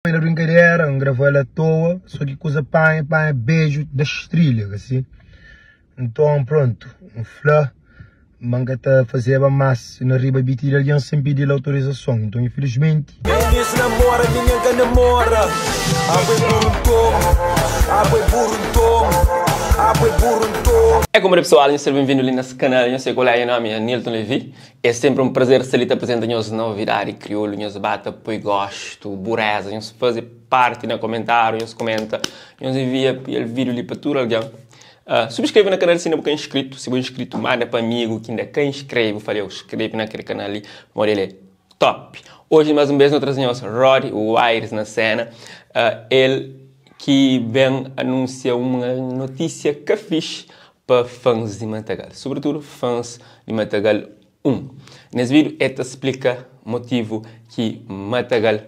foi na brinkadera, N grava-l atoa, so ki kuza panha, panha beju da strilha, kasi. Nton, prontu, N fla ma N ka ta fazeba más na riba biti di algen sen pidi-l autorizason. Nton, infilismenti. Eles namora, minha ka namora. Abo é burro ntom, abo é burro ntom, abo é burro ntom. É como pessoal, nhos ser bem-vindo li nes canal, nhos sei qual é, nha nome é Nilton Levy. É sempre um prazer sta li ta apresenta nhos novidade crioulo, nhos ba ta poi gosto, bureza, nhos faze parte na comentário, nhos comenta, nhos envia el vídeo li pa tudo alguém. Uh, subscreve na canal se ainda bu ka inscrito, se bu inscrito manda pa amigo que ainda ka inscreve, falei, eu inscreve naquele canal ali, pamodi ele é top. Hoje mais um vez nós trazemos Rod Wires na cena, uh, ele que vem anuncia uma notícia que fixe pa fãs di Matagal, sobretudo fãs di Matagal 1. Nesse vídeo ele te explica motivo que Matagal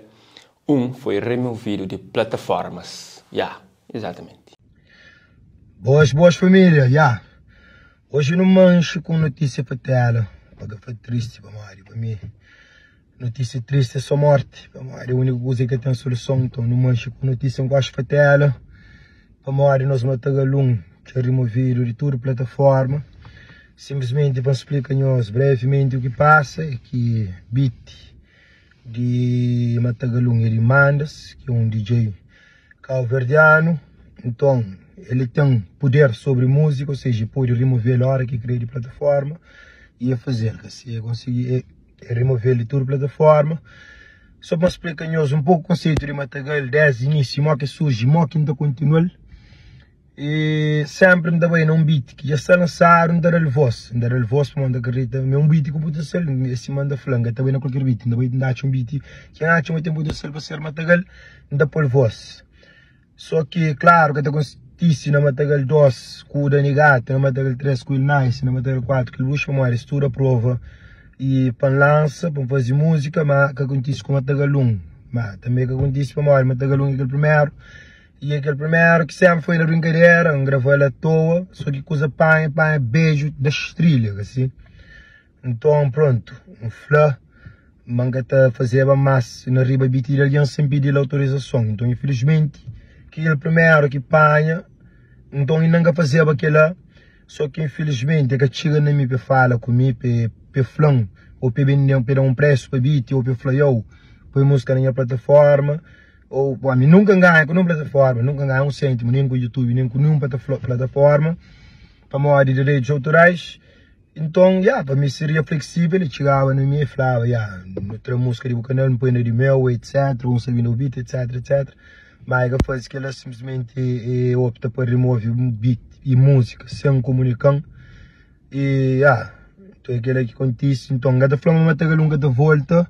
1 foi removido de plataformas. Yeah, exatamente. Boas, boas família, ya. Hoje nu manxe ku notísia pa tela, pa ka fa triste pamodi pa mi notísia triste é só morte, pamodi é úniku kuza ki ka ten soluson. Então nu manxe ku notísia nkoxa pa tela, pamodi nos matagalun dja removidu di tudu plataforma. Simplesmente pa N splika nhos brevemente u ki pasa é ki beat di matagalun é di Mandas, ki é un DJ Kauverdianu, nton el ten puder sobri múzika, ou seja, el pode remove-l óra ki krê di plataforma i el faze-l. Ka si el konsigi, el remove-l di tudu plataforma. Só pa N splika nhos un poku konseitu di Matagal desdi inísiu, mó ki surji, mó ki N ta kontinua-l. I sénpri N ta bai na un beat ki dja sta lansadu, N ta da-l vós. N ta da-l vós pamodi N ta kridita ma é un beat ku potensial. É sima N ta fla, N ka ta bai na kualker beat, N ta bai N ta atxa un beat ki N atxa ma ten potensial pa ser Matagal. N ta pô-l vós. Só ki, klaru, ka ta kontise na Matagal 2 ku Dani Gato, na Matagal 3 ku Il Nice, na Matagal 4 ku Il Bush, pamodi es tudu aprova i pa N lansa, pa N faze múzika, ma ka kontise ku Matagal 1. Ma tanbe ka kontise pamodi Matagal 1 é kel primeru, i é kel primeru ki sénpri foi na brinkadera, N grava-l atoa, só ki kuza panha, panha beju da strilha, ka si? Nton, prontu, N fla ma N ka ta fazeba más na riba biti di algen sen pidi-l autorizason. Nton, infilismenti, kel primeru ki panha, nton inda N ka fazeba kel-la. Sô ki infilismenti el ka txiga na mi pa el fala ku mi, pa el fla-m ô pa el bende-m, pa el da-m un présu pa biti ô pa el fla, Yow, poi múzika na nha plataforma. Ô, bom, ami nunka N ganha ku ninhun plataforma, nunka N ganha un séntimu nen ku YouTube, nen ku ninhun plataforma pamodi direitus autorais. Nton, ya, pa mi seria fleksível, e txigaba na mi e flaba, ya, nu tra múzika di bu kanal, nu poi na di meu, etc, un sabi na bu beat, etc, etc. Ma e ka faze kela, sinplismenti e opta pa remove beat i múzika sen komunika-m. E ya, nton é kela ki kontise. Nton, N ka ta fla ma Matagalun ka ta volta,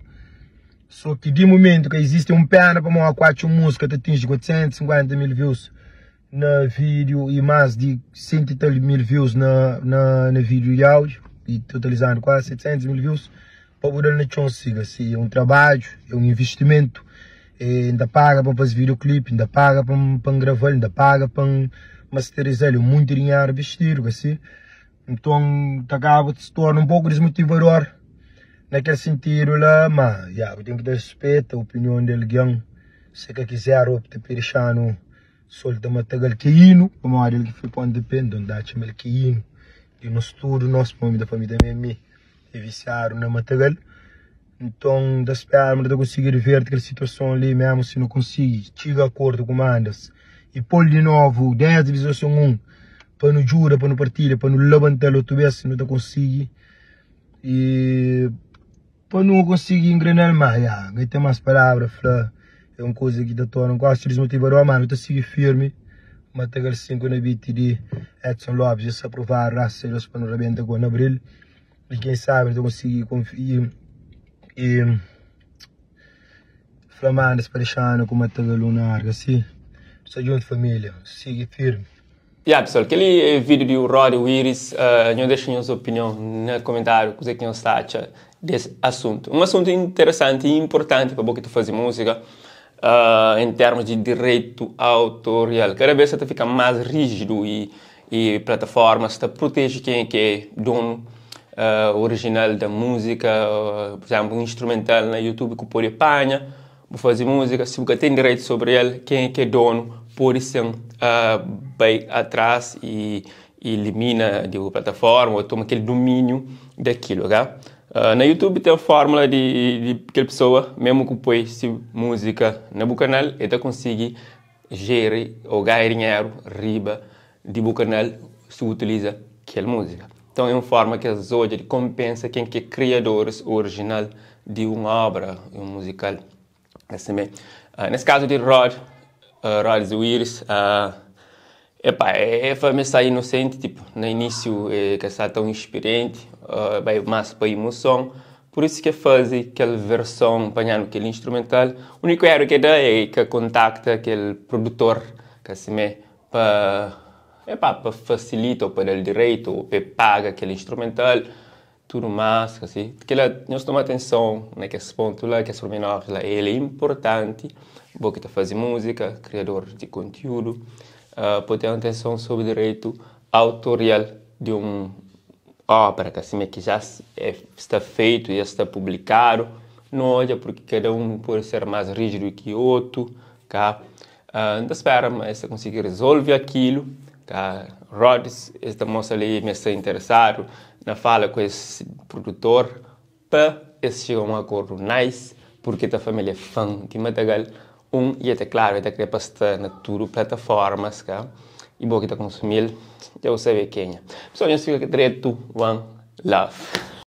so ki di mumentu ka izisti un pena pamodi ku atxa un múzika ta atinji 450 mil views. na vídeo e más di 100 e tal mil views na, na, na vídeo de áudio e totalizando quase 700 mil views pa bu dal na txon siga si é um trabalho é um investimento é, ainda paga pa fazer videoclipe ainda paga pa pa gravar ainda paga pa masterizar é muito dinheiro investido assim então ta acaba de se torna um pouco desmotivador naquele sentido lá mas yeah, bu tem que dar respeito à opinião de alguém se ka quiser opta pa deixar-no Sol ta matagal ke inu pamodi el ki foi ponta pé nton ta atxa ma el ke inu di nos tudu nos pamodi mi ta fla mi tanbe mi é visiadu na matagal nton n ta spera ma nu ta konsigi reverte kel situason li memu si nu konsigi txiga akordu ku mandas i pol di novu desdi vizason 1 pa nu djuda pa nu partilha pa nu labantal otu bes si nu ta konsigi i. Pa nu konsigi ingrenal ma ya ka ten mas palabra fla é un kuza ki ta torna kuazi desmotivador ma nu ta sigi firmi ma ta gal 5 na beat di Edson Lopes dja sta aprovadu grasas a Deus pa nu rabenta ku na abril i ken sabi nu ta konsigi i fla mandas pa dexanu ku matagal un larga si nu sta djuntu familia sigi firmi. Ya pessoal, kel-li é vídeo di Rody Wiris. Uh, nhos dexa nhos opinion na komentáriu kuzê ki nhos ta atxa des asuntu. Un asuntu interesanti i importanti pa bo ki ta faze múzika uh, en termos di direitu autorial. Kada bes sa ta fika más rígidu i, i plataformas ta proteje ken ki é donu uh, original da múzika, uh, por exemplo, un instrumental na YouTube ku pode panha. Bu faze múzika, si bu ka ten direitu sobri el, kenha ki é donu pode sen bai atras y ilimina di bu plataforma ô toma kel dumíniu dakilu, ok? Na YouTube ten fórmula di kel pesoa, mésmu ku poi se múzika na bu kanal, el ta konsigi jeri ô ganha dinheru riba di bu kanal si bu utiliza kel múzika. Nton é un fórma ki es odja di konpensa ken ki é kriadoris orijinal di un óbra, un muzikal. Asi mé. Nes kazu di Rod, Rod Wiris, epá, é fla ma el sta inosenti, tipo, na inísiu el ka sta tãu ispirienti, bai más pa imuson, pur isu ki el faze kel verson panhadu kel instrumental. Úniku éru ki el da é ka kontakta kel produtor, ka simé, pa epá, pa fasilita ou pa da-l direitu ou pa el paga kel instrumental, tudu más, asi. Kila, nhos toma atenson na kes pontu la, kes pormenores la, el é inportanti, bo ki ta faze múzika, kriador di kontiúdu, pa ten atenson sobri direitu autorial di un óbra, ka sima ki ja sta feitu, ja sta publikadu, nu odja purki kada un pode ser más ríjidu ki otu, ka. N ta spera ma es ta konsigi rezolve akilu, ka. Rods es ta mostra li ma es sta interesadu na fala ku es produtor pa es txiga un akordu nice, purki ta fla ma el é fan di Matagal, un i el ta klaru el ta kre pa sta na tudu plataformas, ka. I bo ki ta konsumi-l dja bu sabe kenha. Pessoal nhos fika dretu, one love.